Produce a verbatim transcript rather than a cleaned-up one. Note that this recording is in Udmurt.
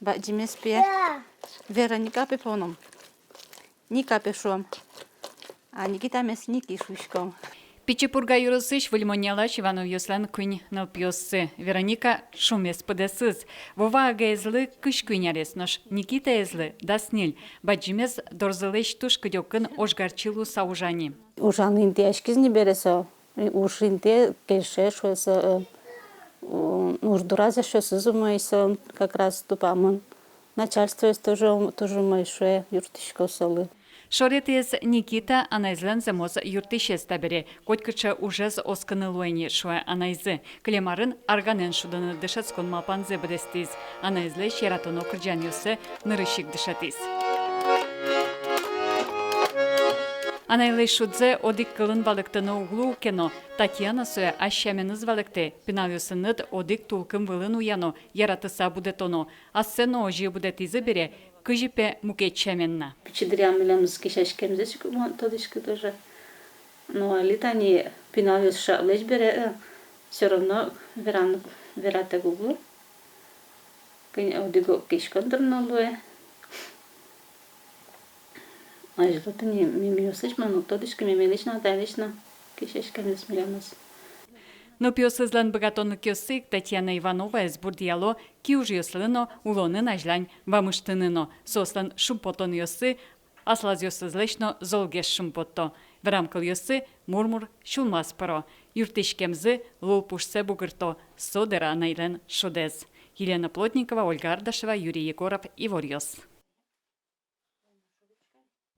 Бадӟымез пе Вероника пе поном. Ника пе шуом. А Никитамес Ники шуиськом. Пичи Пурга ёросысь Выльмоньялась Ивановъёслэн куинь нылпиоссы. Вероника шумес пыдэсыз. Вова агаезлы кызь куинь арес, нош Никитаезлы дас ньыль. Бадӟымез дорзылэсь туж кыдёкын ожгарчи луыса ужа ни. Ужан интыяськиз ни бере со. Уж интые кельше шуэ со, э, у-, уж дораз эшъёсыз умой со, как раз тупамын. Начальствоез тоже ум-, тоже умой шуэ, юрттӥсько солы. Шоретӥез Никита анайзылэн зэмос юрттӥсез табере. Котькыӵе ужез оскыны луэ ни, шуэ анайзы. Кылем арын арганэн шудыны дышетскон малпанзэ быдэстӥз. Анайзылэсь яратоно кырӟанъёссэ нырысь ик дышетӥз. Анайлэсь шудзэ одӥг кылын валэктыны уг луы ке но, Татьяна сое ас сяменыз валэктэ: пиналъёсыныд одӥг тулкым вылын уяно, яратыса будэтоно. Ассэ но озьы будэтӥзы бере, кызьы пе мукет сямен на. Пичи дыръям милемыз кесяськемзэс ик уг тодӥськы тоже. Но али тани пиналъёс шаплэсь бере, э, всё равно веран-, вератэк уг лу. Кӧня одӥг-ог кеськон дыр но луэ. Азьло тани мемиослэсь мон уг тодӥськы, мемилэсь но, атайлэсь но кесяськемзэс милемыз. Нылпиосызлэн быгатонлыкъёссы ик Татьяна Ивановаез бурдъяло киужъёслы но, улонын азьлань вамыштыны но. Соослэн шумпотонъёссы аслазъёсызлэсь но золгес шумпотто. Верам кылъёссы мур-мур сюлмаз пыро. Юрттӥськемзы лулпушсэ бугырто. Со дыр анайлэн шудэз. Елена Плотникова, Ольга Ардашева, Юрий Егоров, «Иворъёс».